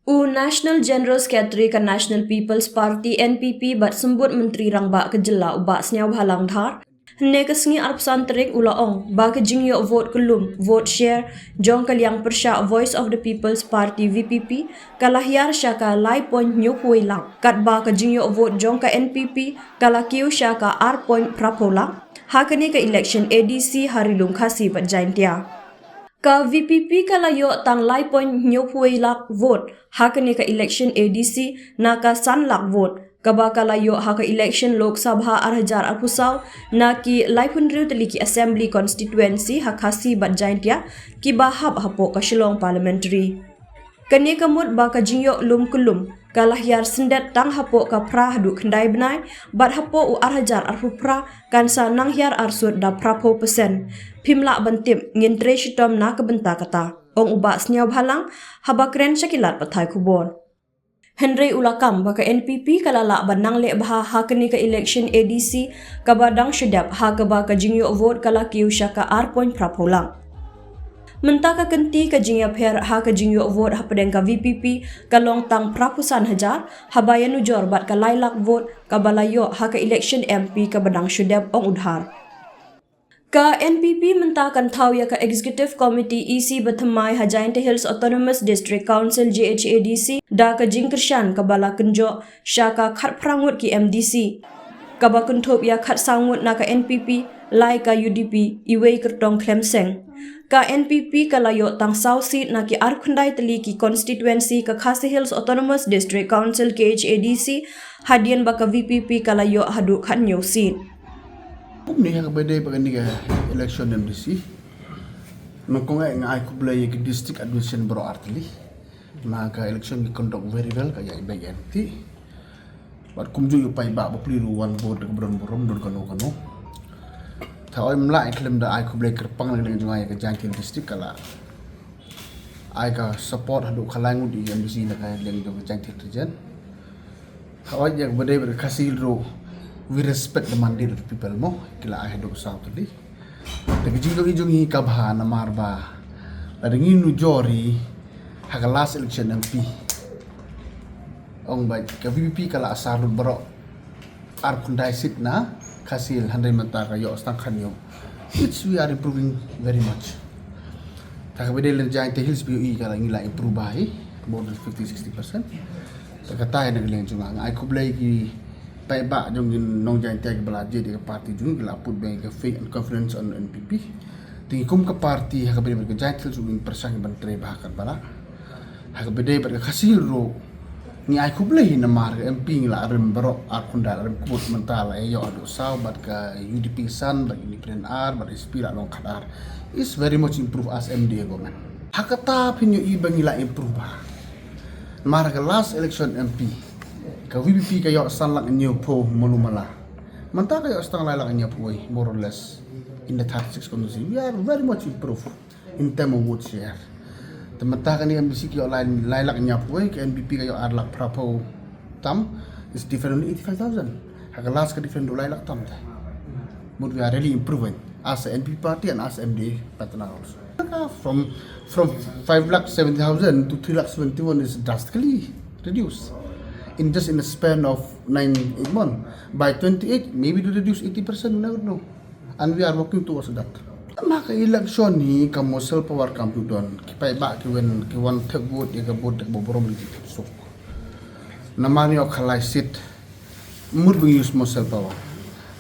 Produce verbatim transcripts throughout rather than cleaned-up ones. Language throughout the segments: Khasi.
U National General Secretary ka National People's Party, N P P, bad Symbud Myntri Rangbah ka Jylla u Bah Sniawbhalang Dhar, hynne ka sngi arphew san tarik u la ong ba ka jingïoh vote kyllum, vote share, jong ka liang pyrshah Voice of the People's Party, V P P, ka la hiar sha ka lai point hynñiewphew wei lak, katba ka jingïoh vote jong ka N P P ka la kiew sha ka ar point phraphew lak ha kane ka election A D C ha Ri Lum Khasi bad Jaintia. Ka V P P ka la ïoh tang lai point hynñiewphew wei lak vote ha kane ka election A D C na ka san lak vote, kaba ka la ïoh ha ka election Lok Sabha ar hajar arphew saw na ki laiphew hynriew tylli ki assembly constituency ha Khasi bad Jaintia kiba hap hapoh ka Shillong Parliamentary. Kane ka mut ba ka jingïoh lum kyllum ka la hiar syndet tang hapoh ka phra haduh khyndai bnai, bad hapoh u ar hajar arphew phra kan sa nang hiar arsut da phraphew percent. Phim lah ban tip, ngin trei shitom na ka bynta kata, ong u Bah Sniawbhalang haba kren sha ki lad pathai khubor. Hynrei u la kam ba ka N P P ka la lah ban nang leh bha ha kane ka election A D C kaba dang shu dep, ha kaba ka jingïoh vote ka la kiew sha ka ar point phraphew lak. Mynta ka kynti ka jingïapher ha ka jingïoh vote hapdeng ka V P P ka long tang phraphew san hajar, haba ïanujor bad ka lai lak vote kaba la ïoh ha ka election M P kaba dang shu dep, ong u Dhar. Ka N P P mynta kan thaw ïa ka Executive Committee E C bathymmai ha Jaintia Hills Autonomous District Council, J H A D C, da ka jingkyrshan kaba la kynjoh sha ka khatphra ngut ki M D C, kaba kynthup ïa khatsaw ngut na ka N P P, lai ka U D P, iwei kyrtong khlem seng. Ka N P P ka la ïoh tang saw seat na ki arphew khyndai tylli ki constituency ka Khasi Hills Autonomous District Council, K H A D C, hadien ba ka V P P ka la ïoh haduh khathynñiew seat. Kumne ha kaba ïadei bad kane ka election M D C, nyngkong eh nga ai khublei ïa ki district administration baroh artylli. Na ka election ki conduct very well, ka ïaid beit ïaid ti. Bad kumjuh ïa u paidbah bapli ruh wan vote da ka burom burom, don kano kano. Te ym lah ïa khlem da ai khublei kyrpang na ka liang jong nga ïa ka Jaintia Hills District, ka la ai ka support haduh khatlai ngut ïa ka M D C na ka liang jong ka Jaintia Hills Region. Hawai ïa kaba ïadei bad ka Khasi Hills ruh, we respect the mandate of the people mo, ki la ai haduh saw tylli. Te ka jingïohi jong ngi ka bha namar ba lada ngi nujor ïa ka last election M P, ong ba ka V P P ka la asar lut baroh arphew khyndai seat na Khasi Hills, hynrei mynta ka ïoh tang khathynñiew. Which we are improving very much. Te ha kaba ïadei lane Jaintia Hills ba ïohi ka la, ngi la improve bha hi more than fifty, sixty percent. Te kata hi na ka liang jong nga, nga ai khublei ki paidbah jong ngi nong Jaintia kiba la jied ïa ka party jong ngi, ki la put beit ka faith and confidence on N P P. Te ngi kum ka party ha kaba ïadei bad ka Jaintia Hills ngin pyrshang ban trei bha katba lah. Ha kaba ïadei bad ka Khasi Hills ruh, ngi ai khublei namar ka M P ngi la rim baroh arphew khyndai, la rim kut, mynta la ïoh haduh saw, bad ka U D P san, bad Independent ar, bad S P la long khatar. It's very much improve as M D A government. Ha kata phin ïohi ba ngi la improve bha. Namar ka last election M P, ka V P P ka ïoh san lak hynñiewphew malu mala. Mynta ka ïoh tang lai lak hynñiewphew wei, more or less, in the thirty-six constituency. We are very much improved in term of vote share. Te mynta kane M D C ka ïoh lai, lai lak hynñiewphew wei, ka N P P ka ïoh ar lak phraphew tam, is different only eighty-five thousand. Ha ka last ka different haduh lai lak tam te. But we are really improving as a N P P party and as M D A partner also. From, from five lakh seventy thousand to three lakh seventy-one is drastically reduced in just in a span of nine, eight months. By twenty-eight, maybe to reduce eighty percent, we never know. And we are working towards that. Namar ka election hi ka moral power kam ju don. Ki paidbah ki wan, ki wan thep vote ïa ka vote da kaba burom, ki thep suk. Namar ngi ïoh khatlai seat, mut ba ngi use moral power.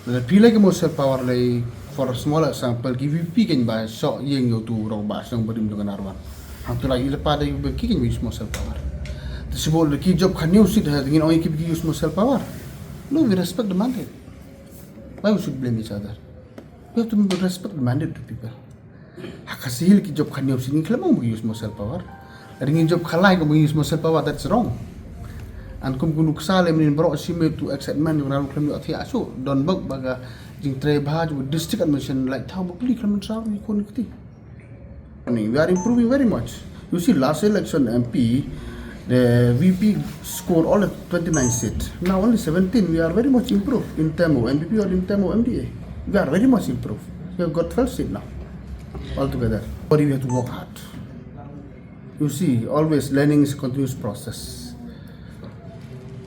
Lada phi leh ka moral power lei, for a small example, ki V P P kein ba shoh ïing ïa utu u rangbah shnong barim jong ka Narwan. Hangtu la ïa leh pat da ki V P P kein ba use moral power. Te shu bun lada ki jop khathynñiew seat, ha ngin ong ïa ki ba ki use moral power. No, we respect the mandate. Why we should blame each other? We have to respect the mandate of the people. Ha Khasi Hills ki jop khathynñiew seat, ngim khlem ong ba ki use moral power. Lada ngin jop khatlai, ong ba ki use moral power, that's wrong. And kum ki nuksa lei mynnin baroh shi mei, utu excitement jong ngi ruh khlem ïoh thiah shuh. Don bok ba ka jingtrei bha jong district administration, lait thaw bapli khlem mynsaw ki khun ki kti. I mean, we are improving very much. You see, last election M P, the V P scored all the twenty-nine seats. Now only seventeen. We are very much improved in term of N P P or in term of M D A. We are very much improved. We have got twelve seats now altogether. But we have to work hard. You see, always learning is a continuous process.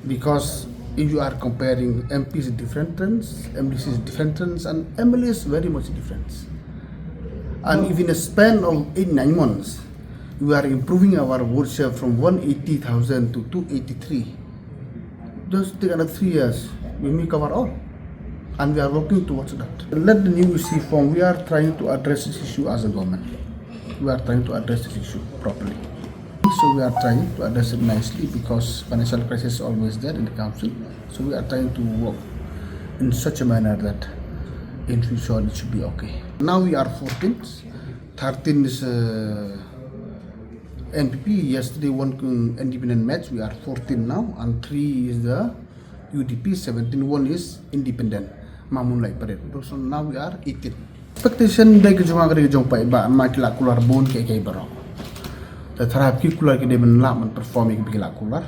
Because if you are comparing M P is different trends, M D C is different trends, and M L A is very much different. And if in a span of eight, nine months, we are improving our vote share from one eighty thousand to two eighty-three, just take another three years, we may cover all. And we are working towards that. Let the new E C form, we are trying to address this issue as a government. We are trying to address this issue properly. So we are trying to address it nicely because financial crisis is always there in the council. So we are trying to work in such a manner that in future it should be okay. Now we are fourteen. Thirteen is uh, N P P. Yesterday one um, independent match. We are fourteen now, and three is the U D P. Seventeen, one is independent. Mamun lai parit. So now we are eighteen. Expectation dei ka jong nga ka dei ka jong paidbah, ma ki la kular bun kiei kiei baroh. Te tharai ki kular ki dei ban lah ban perform ïa ki ba ki la kular.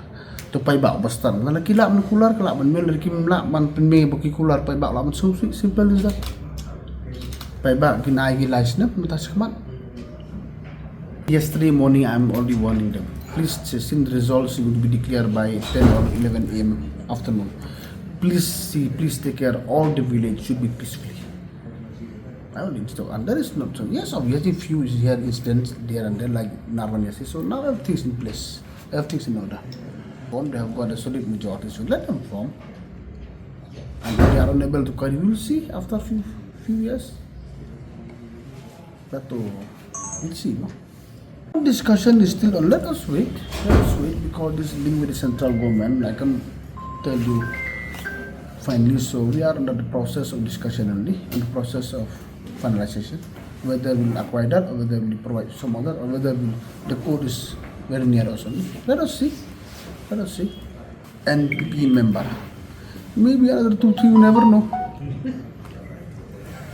To paidbah ba stad. Lada ki lah ban kular, ki lah ban mih, lada kim lah ban pynmih ba ki kular, paidbah lah ban sngewsih, simple as that. Paidbah kin ai ki lai snem mynta shakhmat. Yesterday morning, I'm already warning them. Please, since the results will be declared by ten or eleven A M afternoon, please see, please take care. All the village should be peacefully. I will install, and there is not so. Yes, obviously, few is here incidents there and there, like Narwan yesterday. So now everything's in place, everything's in order. Form, they have got a solid majority, so let them form. And if they are unable to carry, we'll see after few few years. That too, we'll see, no? Discussion is still on. Let us wait. Let us wait because this is linked with the central government. I can tell you finally. So we are under the process of discussion only, in the process of finalization. Whether we'll acquire that or whether we'll provide some other or whether we'll, the court is very near us only. Let us see. Let us see. N P P member. Maybe another two, three, you never know.